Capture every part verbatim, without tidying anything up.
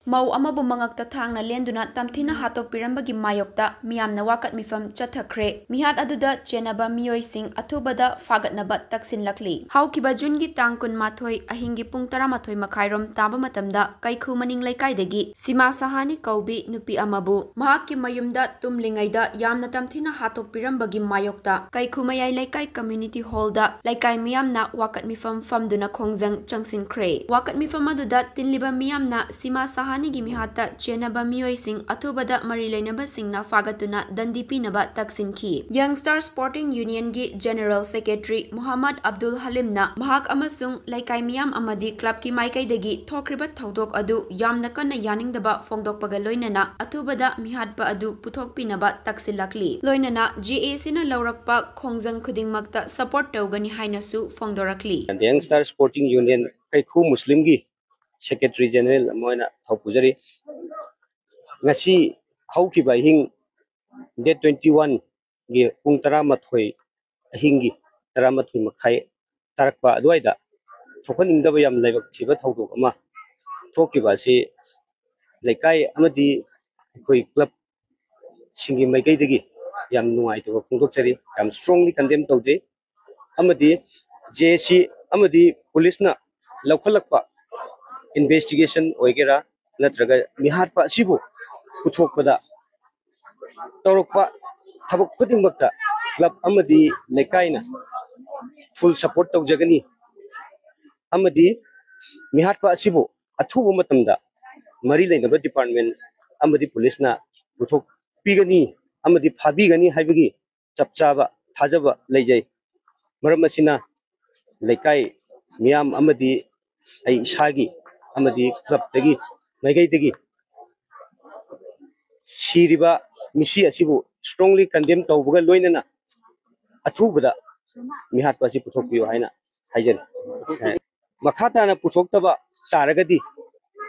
ꯃꯧ ꯑꯃꯕꯨ ꯃꯉꯛꯇ ꯊꯥꯡꯅ ꯂꯦꯟꯗꯨꯅ ꯇꯝꯊꯤꯅ ꯍꯥꯠꯇꯣꯛꯄꯤꯔꯝꯕꯒꯤ ꯃꯥꯌꯣꯛꯇ ꯃꯤꯌꯥꯝꯅ ꯋꯥꯀꯠ ꯃꯤꯐꯝ ꯆꯠꯊꯈ꯭ꯔꯦ꯫ ꯃꯤꯍꯥꯠ ꯑꯗꯨꯗ ꯆꯦꯟꯅꯕ ꯃꯤꯑꯣꯏꯁꯤꯡ ꯑꯊꯨꯕꯗ ꯐꯥꯒꯠꯅꯕ ꯇꯛꯁꯤꯜꯂꯛꯂꯤ꯫ ꯍꯧꯈꯤꯕ ꯖꯨꯟꯒꯤ ꯇꯥꯡ ꯀꯨꯟꯃꯥꯊꯣꯏ ꯑꯍꯤꯡꯒꯤ ꯄꯨꯡ ꯇꯔꯥꯃꯥꯊꯣꯏ ꯃꯈꯥꯏꯔꯣꯝ ꯇꯥꯕ ꯃꯇꯝꯗ ꯀꯩꯈꯨ ꯃꯅꯤꯡ ꯂꯩꯀꯥꯏꯗꯒꯤ ꯁꯤꯃꯥ ꯁꯍꯥꯅꯤ ꯀꯧꯕꯤ ꯅꯨꯄꯤ ꯑꯃꯕꯨ ꯃꯍꯥꯛꯀꯤ ꯃꯌꯨꯝꯗ ꯇꯨꯝꯂꯤꯉꯩꯗ ꯌꯥꯝꯅ ꯇꯝꯊꯤꯅ ꯍꯥꯠꯇꯣꯛꯄꯤꯔꯝꯕꯒꯤ ꯃꯥꯌꯣꯛꯇ ꯀꯩꯈꯨ ꯃꯌꯥꯏ ꯂꯩꯀꯥꯏ ꯀꯝꯃ꯭ꯌꯨꯅꯤꯇꯤ ꯍꯣꯜꯗ ꯂꯩꯀꯥꯏ ꯃꯤꯌꯥꯝꯅ ꯋꯥꯀꯠ ꯃꯤꯐꯝ ꯐꯝꯗꯨꯅ ꯈꯣꯡꯖꯪ ꯆꯪꯁꯤꯟꯈ꯭ꯔꯦ꯫ ꯋꯥꯀꯠ ꯃꯤꯐꯝ ꯑꯗꯨꯗ ꯇꯤꯜꯂꯤꯕ ꯃꯤꯌꯥꯝꯅ ꯁꯤꯃꯥ ꯁꯍꯥꯅꯤꯒꯤ ꯃꯤꯍꯥꯠꯇ ꯆꯦꯟꯅꯕ ꯃꯤꯑꯣꯏꯁꯤꯡ ꯑꯊꯨꯕꯗ ꯃꯔꯤ ꯂꯩꯅꯕꯁꯤꯡꯅ ꯐꯥꯒꯠꯇꯨꯅ ꯗꯟꯗꯤ ꯄꯤꯅꯕ ꯇꯛꯁꯤꯟꯈꯤ꯫ ꯌꯪꯁꯇꯥꯔ ꯁ꯭ꯄꯣꯔꯇꯤꯡ ꯌꯨꯅꯤꯌꯟꯒꯤ ꯖꯦꯅꯔꯦꯜ ꯁꯦꯀ꯭ꯔꯦꯇꯔꯤ ꯃꯨꯍꯝꯃꯗ ꯑꯕꯗꯨꯜ ꯍꯂꯤꯝꯅ ꯃꯍꯥꯛ ꯑꯃꯁꯨꯡ ꯂꯩꯀꯥꯏ ꯃꯤꯌꯥꯝ ꯑꯃꯗꯤ ꯀ꯭ꯂꯕꯀꯤ ꯃꯥꯏꯀꯩꯗꯒꯤ ꯊꯣꯛꯈ꯭ꯔꯤꯕ ꯊꯧꯗꯣꯛ ꯑꯗꯨ ꯌꯥꯝꯅ ꯀꯟꯅ ꯌꯥꯅꯤꯡꯗꯕ ꯐꯣꯡꯗꯣꯛꯄꯒ ꯂꯣꯏꯅꯅ ꯑꯊꯨꯕꯗ ꯃꯤꯍꯥꯠꯄ ꯑꯗꯨ ꯄꯨꯊꯣꯛꯄꯤꯅꯕ ꯇꯛꯁꯤꯜꯂꯛꯂꯤ꯫ ꯂꯣꯏꯅꯅ ꯖꯦ ꯑꯦ ꯁꯤꯅ ꯂꯧꯔꯛꯄ ꯈꯣꯡꯖꯪ ꯈꯨꯗꯤꯡꯃꯛꯇ ꯁꯄꯣꯔꯠ ꯇꯧꯒꯅꯤ ꯍꯥꯏꯅꯁꯨ ꯐꯣꯡꯗꯣꯔꯛꯂꯤ꯫ ꯌꯪꯁꯇꯥꯔ ꯁ꯭ꯄꯣꯔꯇꯤꯡ ꯌꯨꯅꯤꯌꯟ ꯀꯩꯈꯨ ꯃꯨꯁꯂꯤꯝꯒꯤ ꯁꯦꯀ꯭ꯔꯦꯇꯔꯤ ꯖꯦꯅꯔꯦꯜ ꯑꯃ ꯑꯣꯏꯅ ꯊꯧꯄꯨꯖꯔꯤ꯫ ꯉꯁꯤ ꯍꯧꯈꯤꯕ ꯑꯍꯤꯡ, ꯗꯦꯠ ꯇ꯭ꯋꯦꯟꯇꯤ ꯋꯥꯟꯒꯤ ꯄꯨꯡ ꯇꯔꯥꯃꯥꯊꯣꯏ, ꯑꯍꯤꯡꯒꯤ ꯇꯔꯥꯃꯥꯊꯣꯏ ꯃꯈꯥꯏ ꯇꯥꯔꯛꯄ ꯑꯗꯨꯋꯥꯏꯗ ꯊꯣꯛꯍꯟꯅꯤꯡꯗꯕ ꯌꯥꯝ ꯂꯥꯏꯕꯛ ꯊꯤꯕ ꯊꯧꯗꯣꯛ ꯑꯃ ꯊꯣꯛꯈꯤꯕ ꯑꯁꯤ ꯂꯩꯀꯥꯏ ꯑꯃꯗꯤ ꯑꯩꯈꯣꯏ ꯀ꯭ꯂꯕꯁꯤꯡꯒꯤ ꯃꯥꯏꯀꯩꯗꯒꯤ ꯌꯥꯝ ꯅꯨꯡꯉꯥꯏꯇꯕ ꯐꯣꯡꯗꯣꯛꯆꯔꯤ, ꯌꯥꯝ strongly condemn ꯇꯧꯖꯩ꯫ ꯑꯃꯗꯤ ꯖꯦ ꯑꯦ ꯁꯤ ꯑꯃꯗꯤ ꯄꯨꯂꯤꯁꯅ ꯂꯧꯈꯠꯂꯛꯄ ꯏꯟꯚꯦꯁꯇꯤꯒꯦꯁꯟ ꯑꯣꯏꯒꯦꯔꯥ ꯅꯠꯇ꯭ꯔꯒ ꯃꯤꯍꯥꯠꯄ ꯑꯁꯤꯕꯨ ꯄꯨꯊꯣꯛꯄꯗ ꯇꯧꯔꯛꯄ ꯊꯕꯛ ꯈꯨꯗꯤꯡꯃꯛꯇ ꯀ꯭ꯂꯕ ꯑꯃꯗꯤ ꯂꯩꯀꯥꯏꯅ ꯐꯨꯜ ꯁꯄꯣꯔꯠ ꯇꯧꯖꯒꯅꯤ ꯑꯃꯗꯤ ꯃꯤꯍꯥꯠꯄ ꯑꯁꯤꯕꯨ ꯑꯊꯨꯕ ꯃꯇꯝꯗ ꯃꯔꯤ ꯂꯩꯅꯕ ꯗꯤꯄꯥꯔꯠꯃꯦꯟ ꯑꯃꯗꯤ ꯄꯨꯂꯤꯁꯅ ꯄꯨꯊꯣꯛꯄꯤꯒꯅꯤ ꯑꯃꯗꯤ ꯐꯥꯕꯤꯒꯅꯤ ꯍꯥꯏꯕꯒꯤ ꯆꯞ ꯆꯥꯕ ꯊꯥꯖꯕ ꯂꯩꯖꯩ꯫ ꯃꯔꯝ ꯑꯁꯤꯅ ꯂꯩꯀꯥꯏ ꯃꯤꯌꯥꯝ ꯑꯃꯗꯤ ꯑꯩ ꯏꯁꯥꯒꯤ ꯑꯃꯗꯤ ꯀ꯭ꯂꯕꯇꯒꯤ ꯃꯥꯏꯀꯩꯗꯒꯤ ꯁꯤꯔꯤꯕ ꯃꯤꯁꯤ ꯑꯁꯤꯕꯨ strongly condemn ꯇꯧꯕꯒ ꯂꯣꯏꯅꯅ ꯑꯊꯨꯕꯗ ꯃꯤꯍꯥꯠꯄ ꯑꯁꯤ ꯄꯨꯊꯣꯛꯄꯤꯌꯨ ꯍꯥꯏꯅ ꯍꯥꯏꯖꯔꯤ꯫ ꯃꯈꯥ ꯇꯥꯅ ꯄꯨꯊꯣꯛꯇꯕ ꯇꯥꯔꯒꯗꯤ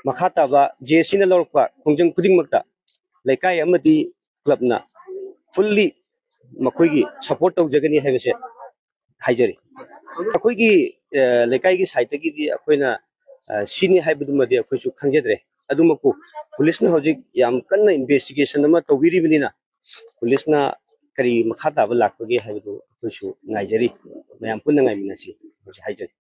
ꯃꯈꯥ ꯇꯥꯕ ꯖꯦ ꯑꯦ ꯁꯤꯅ ꯂꯧꯔꯛꯄ ꯈꯣꯡꯖꯪ ꯈꯨꯗꯤꯡꯃꯛꯇ ꯂꯩꯀꯥꯏ ꯑꯃꯗꯤ ꯀ꯭ꯂꯕꯅ ꯐꯨꯜꯂꯤ ꯃꯈꯣꯏꯒꯤ ꯁꯄꯣꯔꯠ ꯇꯧꯖꯒꯅꯤ ꯍꯥꯏꯕꯁꯦ ꯍꯥꯏꯖꯔꯤ꯫ ꯑꯩꯈꯣꯏꯒꯤ, ꯑ, ꯂꯩꯀꯥꯏꯒꯤ ꯁꯥꯏꯠꯇꯒꯤꯗꯤ ꯑꯩꯈꯣꯏꯅ, ꯑ, ꯁꯤꯅꯤ ꯍꯥꯏꯕꯗꯨꯃꯗꯤ ꯑꯩꯈꯣꯏꯁꯨ ꯈꯪꯖꯗ꯭ꯔꯦ꯫ ꯑꯗꯨꯃꯛꯄꯨ ꯄꯨꯂꯤꯁꯅ ꯍꯧꯖꯤꯛ ꯌꯥꯝ ꯀꯟꯅ ꯏꯟꯚꯦꯁꯇꯤꯒꯦꯁꯟ ꯑꯃ ꯇꯧꯕꯤꯔꯤꯕꯅꯤꯅ, ꯄꯨꯂꯤꯁꯅ ꯀꯔꯤ ꯃꯈꯥ ꯇꯥꯕ ꯂꯥꯛꯄꯒꯦ ꯍꯥꯏꯕꯗꯨ ꯑꯩꯈꯣꯏꯁꯨ ꯉꯥꯏꯖꯔꯤ꯫ ꯃꯌꯥꯝ ꯄꯨꯟꯅ ꯉꯥꯏꯃꯤꯟꯅꯁꯤ ꯍꯥꯏꯖꯔꯤ꯫